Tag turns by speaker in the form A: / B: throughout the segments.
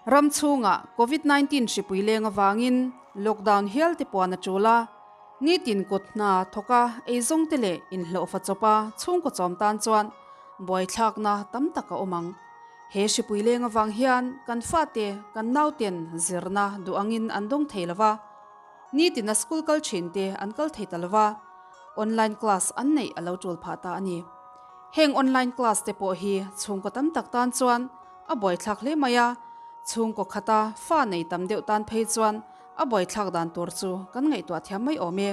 A: Ram chhungah Covid 19 hripui leng avangin lockdown hial te puan a tul a, nitin kut hna thawka eizawngte leh inhlawhfa chawpa chhungkaw chawm tan chuan buaithlakna tam tak a awm ang. He hripui leng avang hian kan fate, kan nauten zirna duh angin an dawng thei lo va, nitina school kal thinte an kal thei ta lo va, online class an neih a lo tul phah ta a ni. Heng online class te pawh hi chhungkaw tam tak tan chuan a buaithlak hle mai a, chhungkaw khata fa nei tam deuh tan phei chuan a buaithlak dan tur chu kan ngaihtuah thiam mai awm e.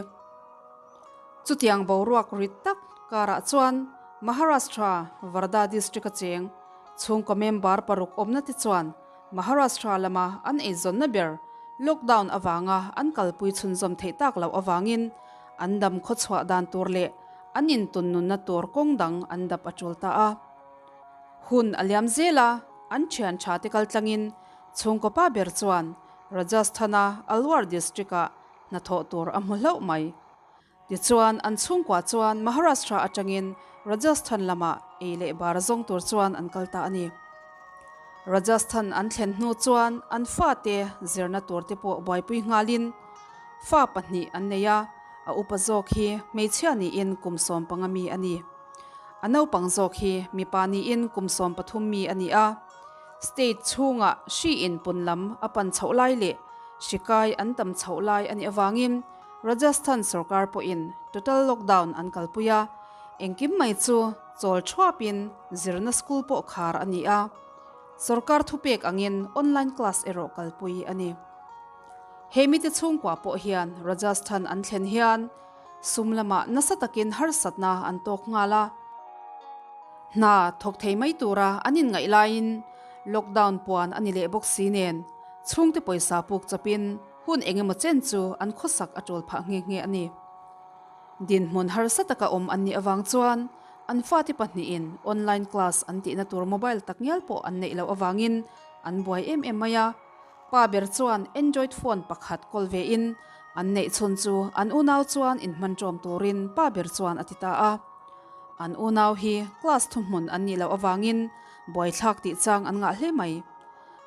A: Chutiang boruak rit tak karah chuan Maharashtra Wardha district a cheng chhungkaw member paruk awmna te chuan Maharashtra lama an eizawnna ber lockdown avanga an kalpui chhunzawm theih tak loh avangin an dam khawchhuah dan tur leh an intun nunna tur kawng dang an dap a tul ta a. Hun a liam zel a, an thian tha te kal tlangin chhungkaw pa ber chuan Rajasthan-a Alwar district-ah hnathawh tur a hmu hlauh mai. Tichuan, an chhungkua chuan Maharashtra atangin Rajasthan lamah ei leh bar zawng tur chuan an kal ta a ni. Rajasthan an thlen hnu chuan an fate zirna tur te pawh buaipui nghalin fa pahnih an nei a, a upa zawk hi hmeichhia niin kum 15 mi a ni. A naupang zawk hi mipa niin kum 13 mi a ni a. State chhungah hri in pun lam a pan chhoh lai leh hri kai an tam chhoh lai a nih avangin Rajasthan sorkar pawhin total lockdown an kalpui a, engkim mai chu chawl thuapin zirna school pawh khar a ni a. Sorkar thupek angin online class erawh kalpui a ni. He mite chhungkua pawh hian Rajasthan an thlen hian Sum lamah nasa takin harsatna an tawk nghal a. Hna thawk thei mai tura an inngaih laiin lockdown puan a ni leh bawk si nen chhungte pawisa puk chawpin hun eng emaw chen chu an khawsak a ṭawl phah nghe nghe a ni. Dinhmun harsa taka awm an nih avang chuan an fate pahnihin online class an tihna tur mobile takngial pawh an neih loh avangin an buai em em mai a. Pa ber chuan Android phone pakhat kawl vein an neih chhun chu an unau chuan inhman ṭawm turin pa ber chuan a ti ta a. An unau hi class thuhmun an nih loh avangin buaithlak tih chang an ngah hle mai.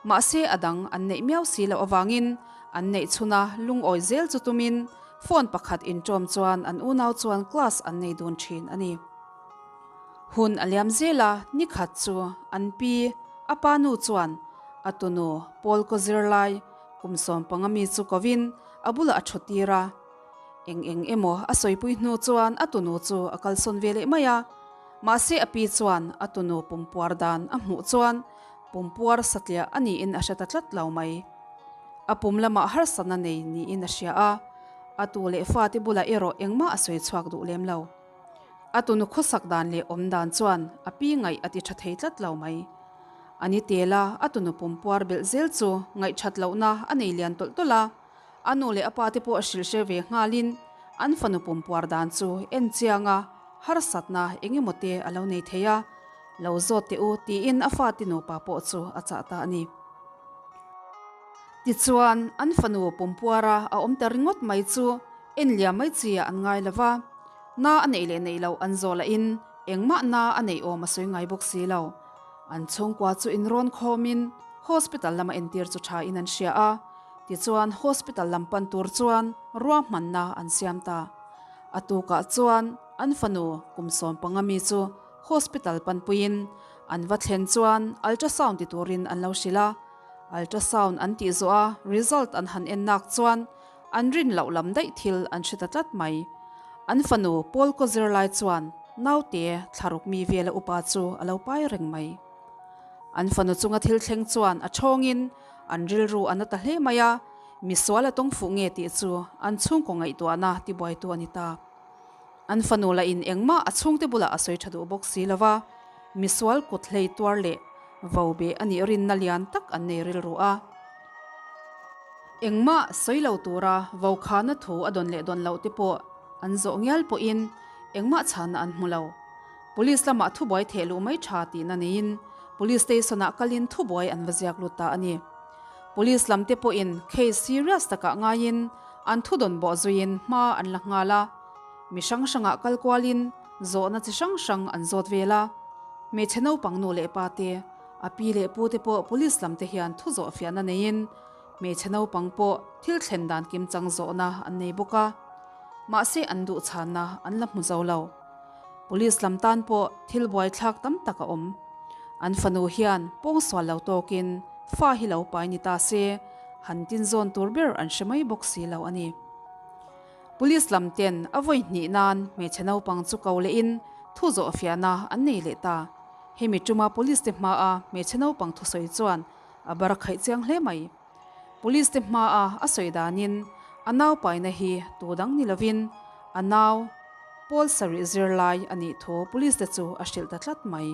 A: Mahse a dang an neih miau si loh avangin an neih chhuna lungawi zel chu tumin phone pakhat inṭawm chuan an unau chuan class an nei dun ṭhin a ni. Hun a liam zel a, nikhat chu an pi a pa nu chuan A tunu Paul kaw zirlai kum 15 mi chu kovin a bulah a thu tir a. Eng eng emaw a sawipui hnu chuan a tunu chu a kalsawn ve leh mai a. Mahse a pi chuan a tunu pumpuar dan a hmuh chuan pumpuar satliah a niin a hre ta tlat lo mai. A pum lamah harsatna nei niin a hria a, a tu leh fate bulah erawh engmah a sawi chhuak duh lem lo. A tunu khawsak dan leh awm dan chuan a pi ngaih a ti tha thei tlat lo mai. A ni tel a, a tunu pumpuar belh zel chu ngaihthat lohna a nei lian tawlh tawlh a. A nu leh a pa te pawh hrilh hre ve nghalin an fanu pumpuar dan chu en chiang a, harsatna eng emaw te a lo nei thei a, lo zawt teh u tiin a fate nupa pawh chu a chah ta a ni. Tichuan, an fanu pumpuara a awm ta ringawt mai chu en liam mai chi ah an ngai lo va, na a neih leh neih loh an zawh lahin Engmah na a neih awm a sawi ngai bawk si lo. An chhungkua chu inrawn khawmin hospital lama entir chu tha in an hria a, tichuan hospital lam pan tur chuan ruahmanna an siam ta. A tukah chuan an fanu kum 15 mi chu hospital panpuiin an va thlen chuan ultrasound ti turin an lo hrilh a. Ultrasound an tih zawh a result an han en nak chuan An rin loh lam daih thil an hre ta tlat mai. An fanu Paul kaw zirlai chuan naute thlaruk mi vela upa chu a lo pai reng mai. An fanu chunga thil thleng chuan a thawngin an rilru a na ta hle mai a, misual a tawng fuh nge tih chu an chhungkaw ngaihtuahna tibuaitu a ni ta. An fanu lahin engmah a chhungte bulah a sawi tha duh bawk si lova, misual kut hlei tuar leh vo beh a nih rinna lian tak an nei rilru a. Engmah sawi lo tura vo khana thu a dawn leh dawn loh te pawh an zawh ngial pawhin engmah chhanna an hmu lo. Police lamah thubuai theh luh mai tha tihna neiin Police station-ah kalin thubuai an va ziak lut ta a ni. Police lam te pawhin case serious takah ngaiin an thu dawn bawh zuiin hma an la nghal a. Mi hrang hrangah kal kualin zawhna chi hrang hrang an zawt vel a. Hmeichhe naupang nu leh pa te. A pi leh pu te pawh police lam te hian thu zawh fiahna neiin hmeichhe naupang pawh thil thlen dan kimchang zawhna an nei bawk a. Mahse an duh chhanna an la hmu zo lo. Police lam tan pawh thil buaithlak tam tak a awm. An fanu hian pawngsual lo tawkin fa hi lo pai ni ta se, han tinzawn tur ber an hre mai bawk si lo a ni. Police lam ten a vawi hnih nan hmeichhe naupang chu ko lehin thu zawh fiahna an nei leh ta. Hemi tuma police te hmaa hmeichhe naupang thusawi chuan a bar khaih chiang hle mai. Police te hmaa a sawi danin a nau paina hi tu dang ni lovin a nau pawl sarih zirlai a nih thu police te chu a hrilh ta tlat mai.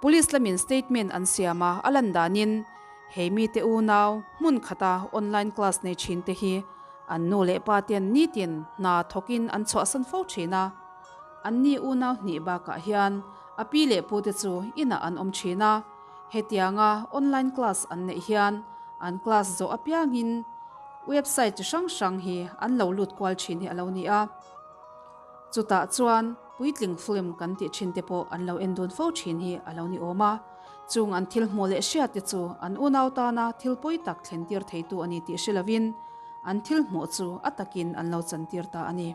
A: Police lamin statement an siam a, a lan danin he mite unau hmun khata online class nei thin te hi an nu leh pa ten nitin hna thawkin an chhuahsan fo thin a. Anni unau hnih bakah hian a pi leh pu te chu inah an awm thin a. Hetianga online class an neih hian an class zawh apiangin website chi hrang hrang hi an lo lut kual thin hi a lo ni a. Chutah chuan puitling film kan tih thin te pawh an lo en dun fo thin hi a lo ni awm a. Chung an thil hmuh leh hriat te chu an unau tana thil pawi tak thlen tir theitu a ni tih hre lovin an thil hmuh chu a takin an lo chantir ta a ni.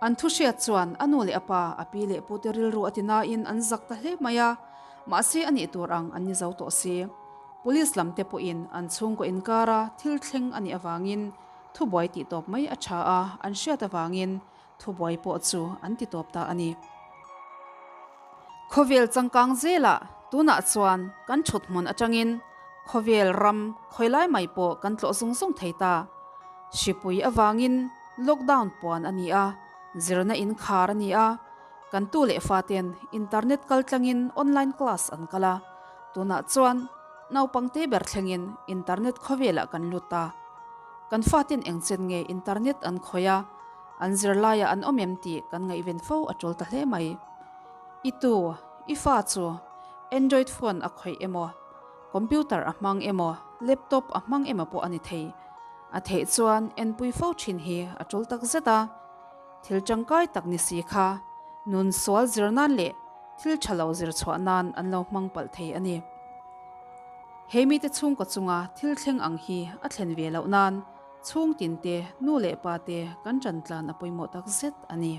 A: An thu hriat chuan a nu leh a pa, a pi leh pute rilru a ti nain an zak ta hle mai a, mahse a nih tur ang an ni zo tawh si. Police lam te pawhin an chhungkaw inkara thil thleng a nih avangin thubuai tih tawp mai a tha a, an hriat avangin thubuai pawh chu an ti tawp ta a ni. Khawvel changkang zelah tunah chuan kan thut hmun atangin khawvel ram khawilai mai pawh kan tlawh zung zung thei ta. Hripui avangin lockdown puan a ni a, zirna inkhar a ni a, kan tu leh faten internet kal tlangin online class an kal a, tunah chuan naupang te ber thlengin internet khawvelah kan lut ta. Kan faten engchen nge internet an khawih a, an zirlaiah an awm em tih kan ngaihven fo a tul ta hle mai. I tu, i fa chu Android phone a khawih emaw, computer a hmang emaw, laptop a hmang emaw pawh a ni thei. A theih chuan enpui fo thin hi a tul tak zet a, thil tangkai tak ni si kha nun sual zir nan leh thil tha lo zir chhuah nan an lo hmang palh thei a ni. He mite chhungkaw chunga thil thleng ang hi a thlen ve loh nan chhung tinte nu leh pa te kan ṭan tlan a pawimawh tak zet a ni.